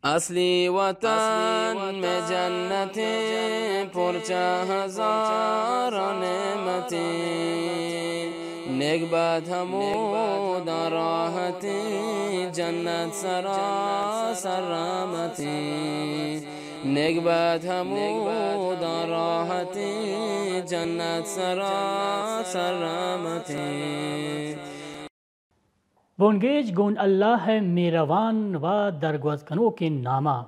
اصلی وطن میں جنتیں، پرچہ ہزار نعمتیں، نگبت ہموداں راحتیں، جنت سراسر رحمتیں، نگبت ہموداں راحتیں، جنت سراسر رحمتیں۔ بنگیج گون اللہ ءِ مہروان و درگوز کنوکیں ناما۔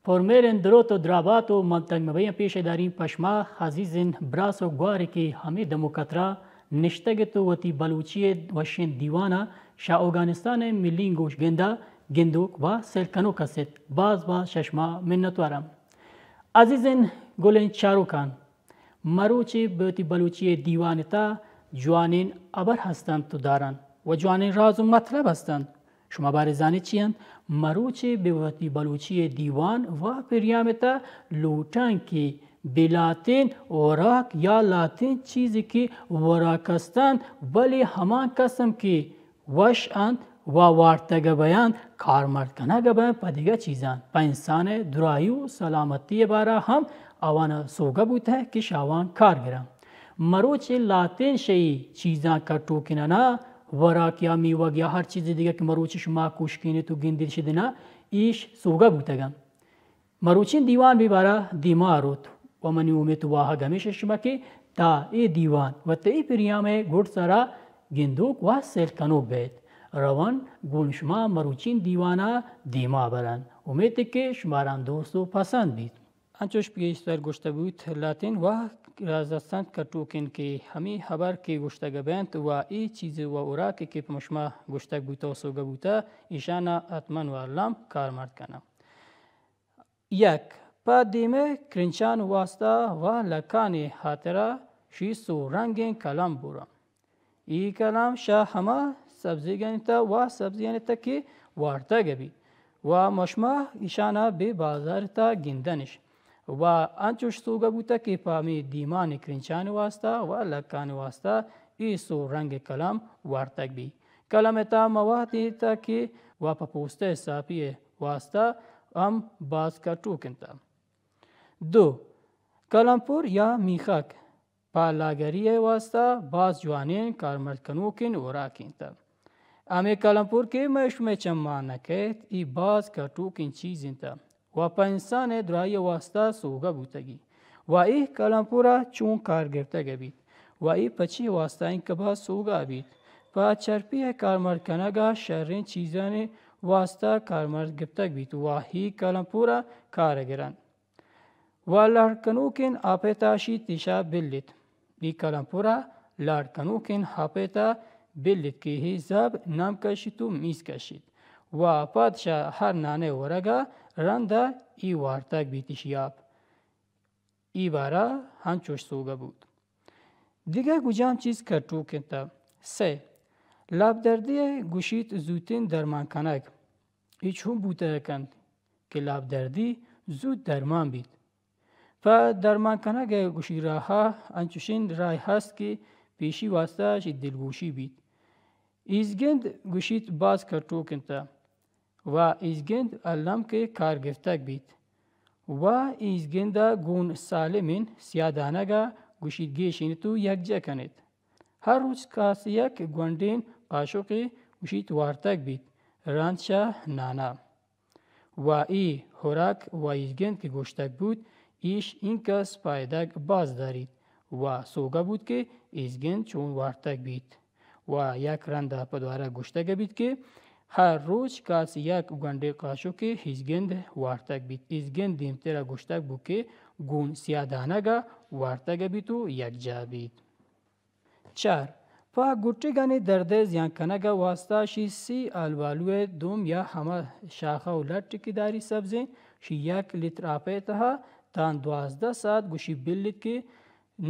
پرمہریں دروت و درابات و منتگ مبئیں پیش داریں پشما عزیزیں براس و گوارے کہ ہمے دم و کترا نشتگ ات و وتی بلوچی ءِ وشیں دیوانا شہ اوگانستان ءِ ملیں گوش گندا گندوک و سیل کنوک است۔ باز باز ششما منتوارم۔ عزیزیں گلیں چاروکان، مروچی بہ وتی بلوچی ءِ دیوان ءِ تہا جوانیں ہبر ہست انت و دارنت و جوانیں راز و مطلب ہست انت۔ شما بارے زانیت چی انت؟ مروچی بہ وتی بلوچی ءِ دیوان و پریام ءِ تہا لوٹاں کہ بہ لاتیں وراک یا لاتیں چیزے کہ وراک ہست انت، بلے ہما قسم کہ وش انت و وارتگ بینت، کارمرد کنگ بینت پہ دگہ چیزاں، پہ انسان ءِ دراہی و سلامتی ءِ بارا ہم آوان سوگہ بوتہ کہ شہ آوان کار گراں۔ مروچی لاتیں شئی چیزاں کٹوکیں نہ، وراک یا میوگ یا ہر چیزے دگہ کہ مروچی شما کوشکینیت و گندیت شہ دینا، ایش سوگہ بوتگ انت۔ مروچیں دیوان بہ بارا دیما روت و منی امیت و واہگ ہمیش انت شما کہ تا اے دیوان و تئی پریام ءِ گڈ سرا گندوک و سیل کنوک بیت۔ روان گون شما مروچیں دیوانا دیما برن۔ امیت کہ شماران دوست و پسند بیت۔ انچوش پیشتر گوشتہ بوت، لاتین و راز ہست انت کٹوکیں کہ ہمے ہبر کہ گوشتگ بینت و اے چیز و وراکے کہ پہ شما گوشتگ بوتہ و سوگہ بوتہ، ایشانا حتماً و الم کارمرد کناں۔ یک، پہ دیم ءِ کرنچان واستا و لکانی ہاترا شی سور رنگیں کلم بوراں۔ ای کلم شہ ہما سبزیگانی تہ و سبزیانی تہ کہ وارتگ بیت و مشما ایشانا بہ بازار تہ گندنش و انچوش سوگہ بوتہ کہ پہ ہمے دیمانی کرنچانی واستا و لکانی واستا ای سور رنگ کلم وارتگ بیت۔ کلم ءِ تہا موادے تہ کہ و پہ پوست ءِ ساپی ءِ واستا ہم باز کٹوک انت۔ دو، کلمپور یا میخک پہ لاگری ءِ واستا باز جوانیں کارمرد کنوکیں وراکے انت۔ ہمے کلمپور کہ مئے شمئے چماں نہ کئیت، ای باز کٹوکیں چیز انت۔ و پہ انسان ءِ دراہی ءِ واستا سوگہ بوتگی و اے کلمپورا چون کار گپتگ بیت و اے پہ چے واستا انکبہ سوگہ بیت؟ پہ چرپی ءِ کارمرد کنگ ءَ شریں چیزانی واستا کارمرد گپتگ بیت و اے کلمپورا کار گرنت و لڑ کنوکیں آپے تاشیت ایشا بلیت۔ اے کلمپورا لاڑ کنوکیں ہاپے تہ بلیت کہ اے زب نم کشیت و میز کشیت و پد شہ ہر نانے ورگا رندا ای وارتگ بیت اشی آپ۔ ای بارا ہنچوش سوگہ بوت۔ دگہ گجام چیز کٹوک انت۔ سے، لب دردی گوشیت زوتیں درمان کنگ۔ ای چون بوتہ کنت کہ لب دردی زوت درمان بیت؟ پہ درمان کنگ ءِ گوشی راہ ءَ انچوشیں راہ ہست کہ پیشی واسطہ شی دلگوشی بیت۔ ایزگند گوشیت باز کٹوک انت و ایزگند الم کہ کار گپتگ بیت و ایزگند ءَ گون سالمیں سیادانگ ءَ گوشیت گیشینت و یکجہ کنیت۔ ہر روچ کاس یک گونڈیں قاشقے گوشیت وارتگ بیت رند شہ نانا۔ و اے خوراک و ایزگند کہ گوشتگ بوت، ایش اینکس پائدگ باز داریت و سوگہ بوت کہ ایزگند چون وارتگ بیت۔ و یک رندا پہ دوارہ گوشتگ بیت کہ ہر روچ کاس یک گونڈیں قاشقے ایزگند وارتگ بیت۔ ایزگند دیمترا گوشتگ بوت کہ گون سیادانگا وارتگ بیت و یکجا بیت۔ چار، پہ گٹگانی درد ءِ زیان کنگ ءِ واستا شی سی آلوالو ءِ دوم یا ہما شاخہ و لٹ کہ داری سبزیں، شی یک لیتر آپ ءِ تہا تاں دوازدہ ساعت گوشی بلیت کہ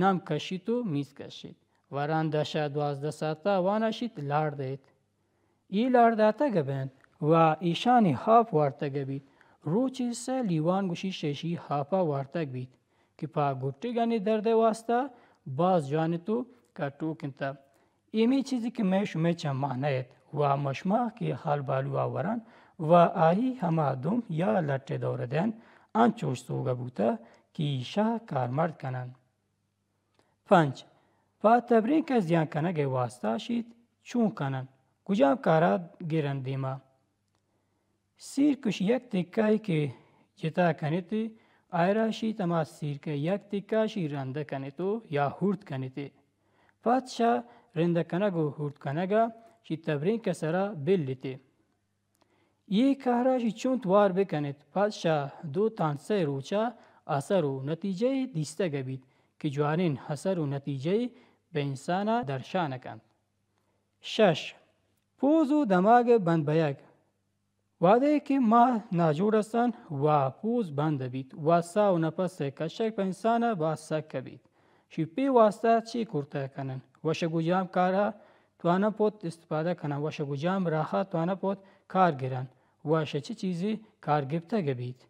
نم کشیت و میز کشیت۔ و رندا شہ دوازدہ ساعت ءَ واناشیت لاڑ دئیت۔ اے لاڑ داتگ بنت و ایشانی ہاپ وارتگ بیت۔ روچے سئے لیوان گوشی شہ اشی ہاپا وارتگ بیت کہ پہ گٹگانی درد ءِ واستا باز جوان انت و کٹوک انت۔ ایمی چیزے کہ مئے شمئے چماں نئیت و مشما کہ ہال بالوا ورن و آئی ہما دم یا لٹ ءِ دور ءَ دئین انچوش سوگہ بوتہ کہ ایشا کارمرد کنن۔ پنچ، پہ تبرینک ءِ زیان کنگ ءِ واستا شیت چون کنن؟ کجام کارا گرن دیما؟ سیرک اش یک تکہ ای کہ جتا کنیت، آئرا شیت ہما سیرک ءِ یک تکہ شی رندہ کنیت و یا ہورت کنیت۔ پد شہ رندہ کنگ و ہورت کنگا شی تبرینک ءِ سرا بلیت۔ اے کارا شی چون توار بکنیت، پد شہ دو تان سئے روچا اثر و نتیجہ دیستگ بیت کہ جوانین اثر و نتیجہ بہ انسانا درشان کنت۔ شش، پوز و دماغ بند بیگ۔ وہدے کہ ما ناجوڑ ہستن و پوز بند بیت و ساہ و نپس کشگ پہ انسان باز سک بیت۔ شی پہ واسطہ چی کرتہ کنن؟ وش گجام کارا توانن پوت استفادہ کنن؟ وش گجام راہا توانن پوت کار گرن؟ وش چی چیزی کار گپتگ بیت؟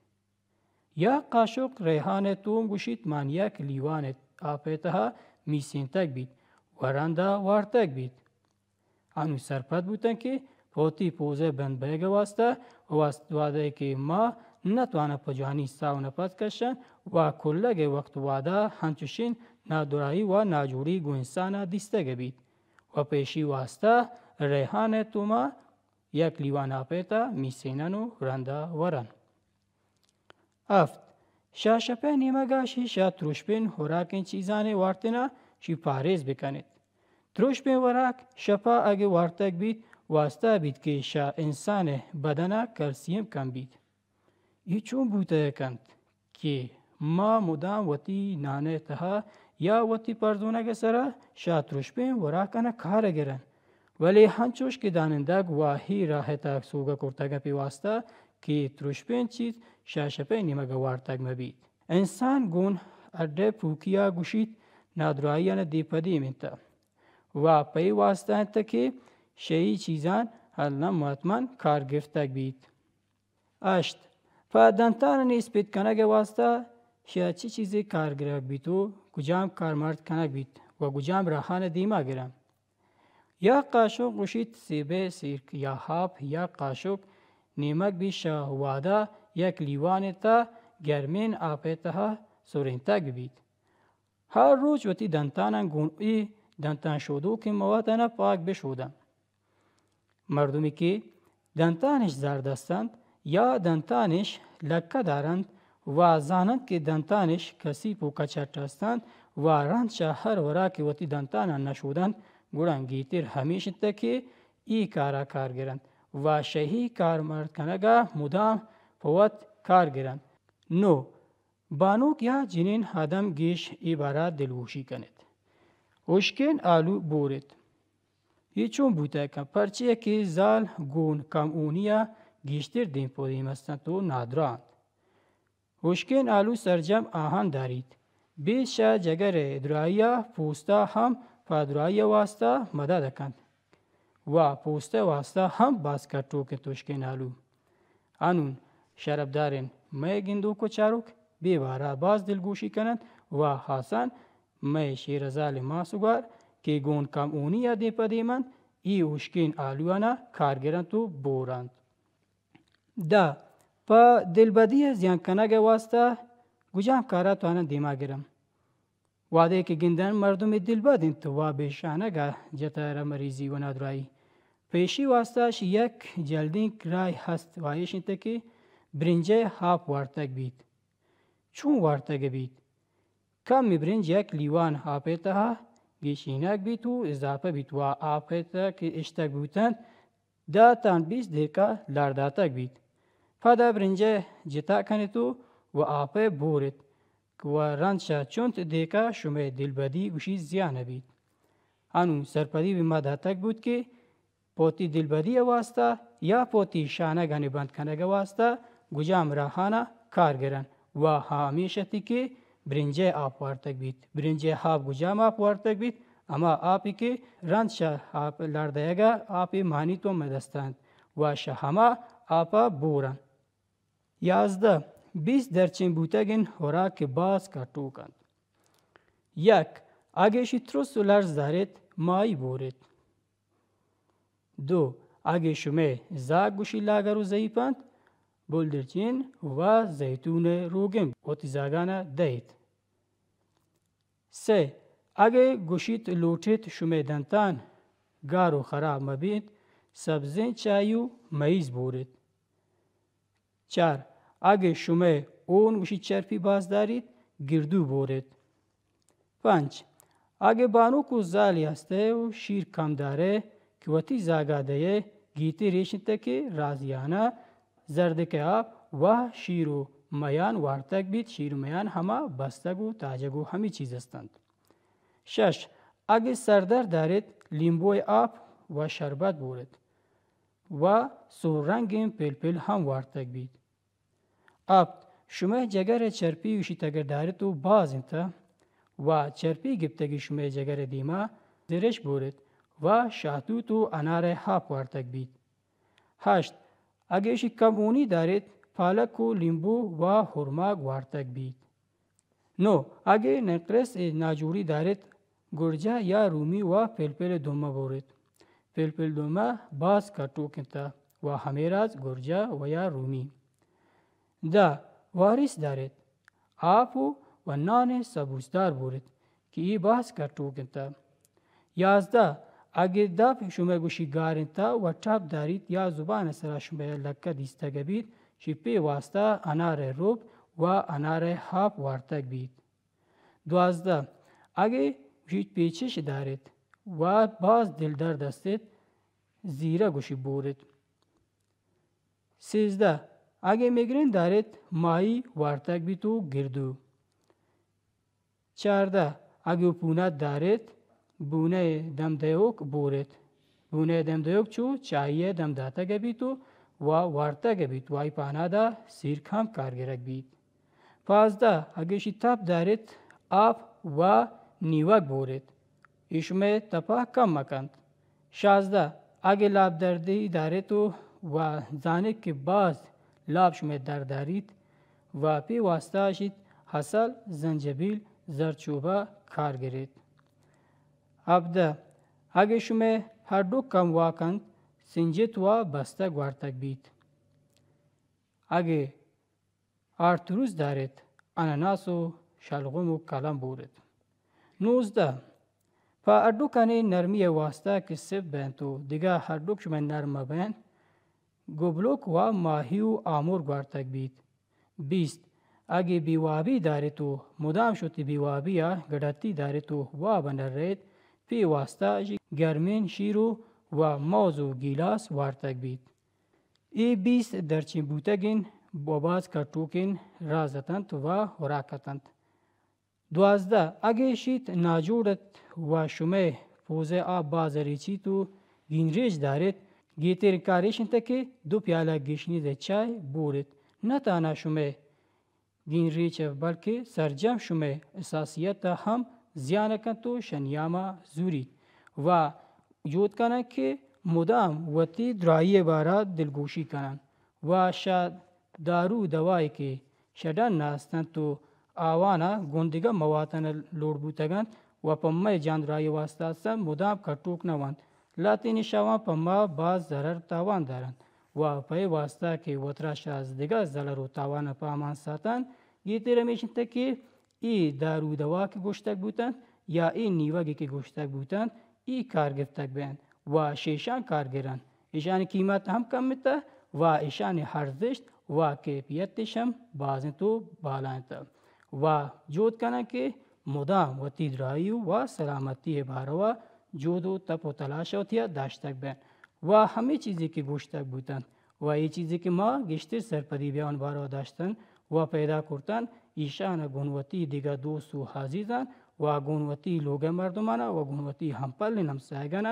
یک قاشق ریحان ءِ توم گوشیت مان یک لیوان ءِ آپ ءِ تہا میسینتگ بیت و رندا وارتگ بیت۔ انو سرپد بوتن کہ پہ وتی پوز ءِ بند بئیگ ءِ واستا و واست-، وہدے کہ ما نہ توانن پہ جوانی ساہ و نپس کشن و کلگ ءِ وقت وہدا ہنچوشیں نادراہی و ناجوڑی گوں انسانا دیستگ بیت و پہ ایشی واستا ریحان ءِ توما یک لیوان آپ ءِ تہا میسینن و رندا ورن۔ ہفت، شہ شپ ءِ نیمگا شی شہ تروشپین خوراکیں چیزانی وارتنا شی پاریز بکنیت۔ تروشپین وراک شپا اگہ وارتگ بیت، واسطہ بیت کہ شہ انسان ءِ بدنا کلسیم کم بیت۔ ای چون بوتہ کنت کہ ما مدام وتی نان ءِ تہا یا وتی پرزونگ ءِ سرا شہ تروشپین وراکانا کار گرن، ولی ہنچوش کہ دانندگ واہی راہ ءِ تہا سوگہ کرتگ پہ واسطہ کہ تروشپین چیز شہ شپ ءِ نیمگا وارتگ مہ بیت۔ انسان گون اڈ ءِ پوکیا گوشیت نادراہیانا دیم پہ دیم انت و پہ ای واسطہ انت کہ شہ ای چیزان الم و حتماً کار گرفتگ بیت۔ ہشت، پہ دنتانانی اسپیت کنگ ءِ واسطہ شہ چی چیزے کار گرگ بیت و کجام کارمرد کنگ بیت و کجام راہان دیما گرن؟ یک قاشق گوشیت سیب ءِ سیرک یا آپ، یک قاشق نیمگ بیت شہ وہدا یک لیوان ءِ تہا گرمین آپ ءِ تہا سرینتگ بیت۔ ہر روچ وتی دنتاناں گون اے دنتان شودوکیں موادانا پاک بشودن۔ مردمی کہ دنتانش زرد ہستنت یا دنتانش لکہ دارنت و زاننت کہ دنتانش کثیف و کچٹ ہستنت و رند شہ ہر وراکے وتی دنتاناں نشودنت، گڑا گہتر ہمیش انت کہ ای کارا کار گرنت و شہ ای کارمرد کنگا مدام پہ وت کار گرنت۔ نو، بانوک یا جنین آدم گیش ای بارا دلگوشی کنیت۔ ہشکین آلو بوریت۔ اے چون بوتہ کنت؟ پرچیا کہ زال گون کم اونیا گیشتر دیم پہ دیم ہستنت و نادراہ انت۔ ہشکین آلو سرجم آہن داریت۔ بیت شہ جگر ءِ دراہیا پوستا ہم پہ دراہی واسطہ مدد کنت و پوست ءِ واسطہ ہم باز کٹوک انت ہشکین آلو۔ انون شرپدارین مئے گندوک و چاروک بے بارا باز دلگوشی کننت و ہاسان مئے شیر زال ماسگوار کہ گون کم اونیا دیم پہ دیم انت، ای ہشکین آلوانا کار گرنت و بورنت۔ دہ، پہ دلبدی ءِ زیان کنگ ءِ واسطہ کجام کارا توانن دیما گرن؟ وہدے کہ گندن مردمے دلبد انت و بے شانگا جتہ را مریضی و نادراہی۔ پہ ایشی واسطہ شی یک جلدیں راہے ہست و ایش انت کہ برنج ءِ آپ وارتگ بیت۔ چون وارتگ بیت؟ کمے برنج یک لیوان آپ ءِ تہا گیشینگ بیت و اضافہ بیت و آپ ءِ تہا کہ اشتگ بوتنت، دہ تان بیست دقیقہ لار داتگ بیت۔ پدا برنج ءَ جتا کنیت و، و آپ ءَ بوریت و رند شہ چنت دقیقہ شمئے دلبدی گوشی زیان بیت۔ انوں سرپدی بہ ما داتگ بوت کہ پہ وتی دلبدی ءِ واستا یا پہ وتی شانگانی بند کنگ ءِ واستا گجام راہانا کار گرن و ہمیش اتی کہ برنج ءِ آپ وارتگ بیت۔ برنج ءِ آپ گجام آپ وارتگ بیت؟ ہما آپی کہ رند شہ آپ لار دئیگا آپے مانیت و مئے دستا انت و شہ ہما آپا بورن۔ یازدہ، بیست درچیں بوتگیں خوراک کہ باز کٹوک انت۔ یک، اگہ ایشی ترس و لرز داریت، ماہی بوریت۔ دو، اگہ شمئے زاگ گوشی لاگر و ضعیف انت، بلدرچین و زیتون ء روگن وتی زاگانا دئیت۔ سئے، اگہ گوشیت لوٹیت شمئے دنتان گار و خراب مبیت، سبزیں چای و مئیز بوریت۔ چار، اگہ شمئے اون گوشی چرپی باز داریت، گردو بوریت۔ پنچ، اگہ بانک و زالی ہستئے و شیر کم دارئے کہ وتی زاگا دئیئے، گیتی ریش انت کہ رازیانہ زردکئے آپ و شیر و میان وارتگ بیت، شیر و میان ہما بستگ و تاجگ و ہمی چیز ہستنت۔ شش، اگہ سردرد داریت، لیمبوئے آپ و شربت بوریت و سور رنگیں پلپل ہم وارتگ بیت۔ ہپت، شمئے جگر ء چرپی گوشیت اگر داریت و باز انت و چرپی گپتگی شمئے جگر ء دیما زرش بوریت و شاتوت و انار ء ہاپ وارتگ بیت۔ ہشت، اگہ ایشی کم اونی داریت، پالک و لیمبو و ہرماگ وارتگ بیت۔ نو، اگہ نقرس ء ناجوڑی داریت، گرجہ یا رومی و پلپل دمہ بوریت۔ پلپل دمہ باز کٹوک انت و ہمے راز گرجہ و یا رومی۔ دہ، واریس داریت، آپ و، و نان سبوسدار بوریت کہ ای باز کٹوک انت۔ یازدہ، اگہ دپ شمئے گوشی گار انت و ٹپ داریت یا زبان سرا شمئے لکہ دیستگ بیت، شی پی واسطہ انار رب و انار ہاپ وارتگ بیت۔ دوازدہ، اگہ گوشیت پیچش داریت و باز دل درد استیت، زیرہ گوشی بوریت۔ سیزدہ، اگہ میگرین داریت، ماہی وارتگ بیت و گردو۔ چاردہ، اگہ عفونت داریت، بونہ دم دیوک بوریت۔ بونہ دم دیوک چو چاہی دم داتگ بیت و وارتگ بیت و آئی پانادا سیرک ہم کار گرگ بیت۔ پانزدہ، اگہ ایشی تپ داریت، آپ و نیوگ بوریت، ای شمئے تپا کم مکنت۔ شانزدہ، اگہ لاپ دردی داریت و، و زانیت کہ باز لاپ شمئے درد داریت و پی واسطہ اشیت ہسل، زنجبیل، زرچوبہ کار گریت۔ ہبدہ، اگہ شمئے ہڈک کم واکنت، سنجت و بستگ وارتگ بیت۔ اگہ آرتروس داریت، اناناس و شلغم و کلم بوریت۔ نوزدہ، پہ ہڈکانی نرمی ء واسطہ کہ سپ بینت و دگہ ہڈک شمئے نرم مہ بینت، گبلک و ماہی و آمرگ وارتگ بیت۔ بیست، اگہ بے وابی داریت و مدام شتی بے وابی ء گڈتی داریت و واب نہ رئیت، پی واسطہ اشی گرمین شیر و، و موز و گیلاس وارتگ بیت۔ اے بیست درچیں بوتگین و باز کٹوکین راز اتنت و خوراک اتنت۔ دوازدہ، اگہ شیت ناجوڑ ات و شمئے پوزئے آپ باز ریچیت و گینریچ داریت، گیترین کار ایش انت کہ دو پیالہ گیشنیزئے چائے بوریت۔ نہ تہنا شمئے گینریچ ء بلکہ سرجم شمئے حساسیت ء ہم زیان کنت و شہ نیاما زوریت و جہد کنن کہ مدام وتی دراہی ء بارا دلگوشی کنن و شہ دارو دوائے کہ شہ ڈن ء ہستنت و آوانا گون دگہ موادانا لوڑ بوتگ انت و پہ مئے جان دراہی واسطہ ہستنت، مدام کٹوک نہ ونت۔ لہتیں نشہ آواں پہ ما باز ضرر تاوان دارنت و پہ اے واسطہ کہ وترا شہ از دگہ ضرر و تاوان پہ امان ساتن، گیتر ہمیش انت کہ اے دارو دوا کہ گوشتگ بوتنت یا اے نیوگی کہ گوشتگ بوتنت، اے کار گپتگ بینت و شیشان کار گرنت۔ ایشانی قیمت ہم کم انت و ایشانی ارزشت و کیفیتش ہم باز انت و بالا انت و جہد کنن کہ مدام وتی دراہی و سلامتی ء باروا جہد و تپ و تلاش وتیا داشتگ بین و ہمے چیزے کہ گوشتگ بوتنت و اے چیزے کہ ما گیشتر سرپدی بیان باروا داشتن و پیدا کرتن، ایشان گون وتی دگہ دوست و عزیزان و گون وتی لوگ مردمان و گون وتی ہمپل ہمسایگان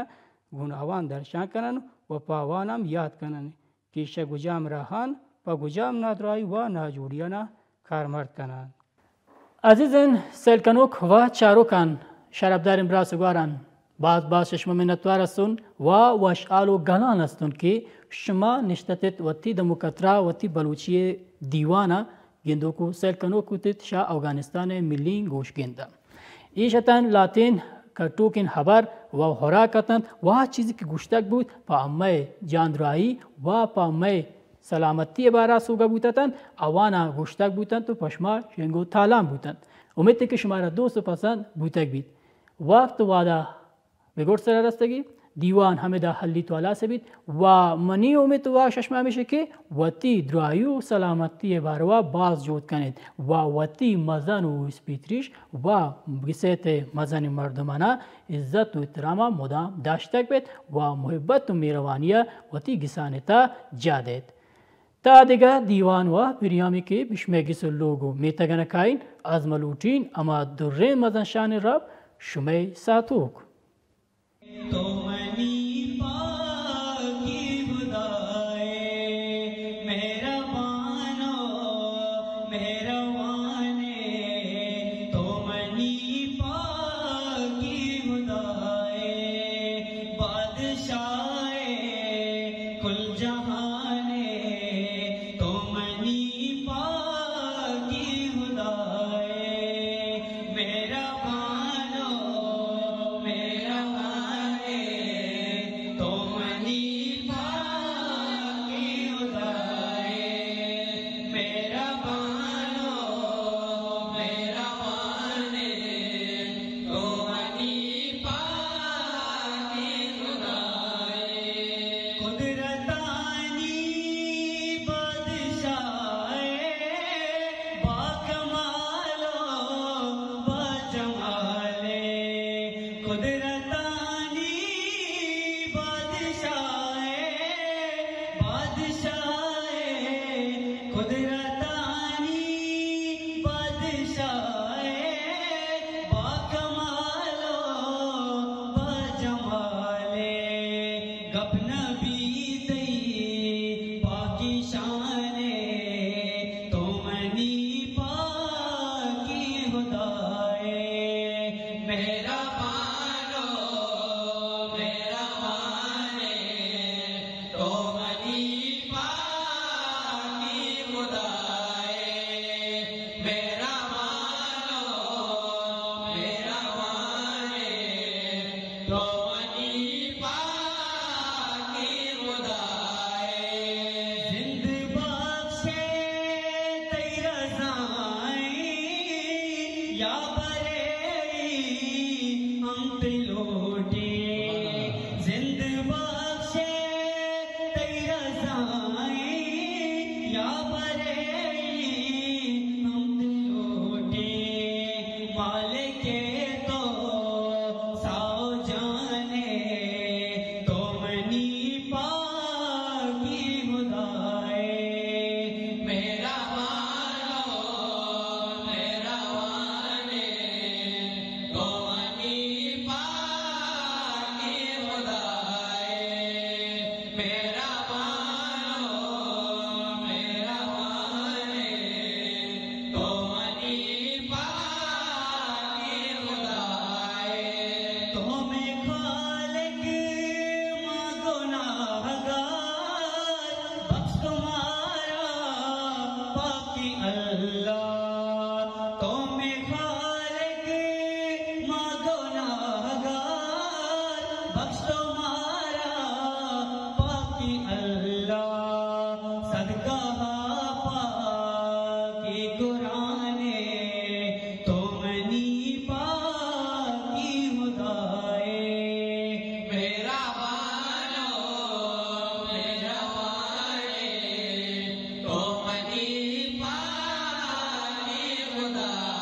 گون آوان درشان کنن و پہ آوان ہم یات کنن۔ کہ شہ گجام راہان پہ گجام نادراہی و ناجوڑیانا کارمرد کنان۔ عزیزین سیل کنوک و چاروکان، شرپدارین براس و گواران، باز باز شہ شما منتوار ہستون و وشحال و گلان ہستون کہ شما نشتتت وتی دم و کترا وتی بلوچی دیوانا گندوک و سیل کنوک بوتت شہ اوگانستان ملین گوش گندا۔ ایش اتن لاتین کٹوکیں ہبر و خوراک اتنت و آ چیزی کہ گوشتگ بوت پہ مئے جاندراہی و پہ مئے سلامتی ء بارا سوگہ بوت اتنت، آوانا گوشتگ بوتنت و پہ شما شنگ و تالان بوتنت۔ امیت کہ شمارا دوست و پسند بوتگ بیت۔ وقت وعدہ بگڑ سرا رستگی، دیوان ہمدا ہلی تو ہلاس بیت و منی امیت و ششم ہمیش کہ وتی دراہی و سلامتی باروا باز جہد کنیت و وتی مزن و اسپیتریش و گسیت مزن مردمانا عزت و احتراما مدام داشتگ بیت و محبت و مہروانیا وتی گسانی تہا جا دئیت۔ تا دگہ دیوان و پریامی کہ بشمئے گس و لوگ و میتگانا کائین، از ما لوٹین ہما دریں مزن شان رب شمئے ساتوک۔ تو منی پاکی خدائے، مہربانو مہروان ئے، تو منی پاکی خدائے، بادشاہ ئے کل جہان ئے، تو منی پاکی خدائے، مہربانو مہروان ئے، تو منی پاکی خدائے، مہربانو مہروان ئے، تو منی پاکی خدائے۔ قدرتانی بادشاہ ئے، با کمال و با جمال ئے۔ قدرتانی بادشاہ ئے، بادشاہ ئے، قدرتانی بادشاہ ئے، با کمال و با جمال ئے۔ گپ نہ بیت تئی پاکی شان ئے، تو منی پاکی خدائے، مہربانو مہربان ئے، تو منی پاکی خدائے، مہربانو مہربان ئے، تو منی پاکی خدائے۔ زند بخش ئے تئی رضائیں، یا برے ہم تئی لوٹیں۔ زند بخش ئے تئی رضائیں، یا برے ہم تئی لوٹیں۔ مالک ئے تو ساہ و جان ئے، تو منی پاکی خدائے، مہربانو مہربان ئے، تو منی پاکی خدائے، مہربانو مہربان ئے، تو منی پاکی خدائے۔ تو مئے خالق، ما گناہگار، بخش تو مارا پاکی اللہ۔ تو مئے خالق، ما گناہگار، بخش تو مارا پاکی اللہ۔ صدقہ پاکی قرآن ئے، تو منی پاکی خدائے، مہربانو مہربان ئے، تو منی پاکی خدائے۔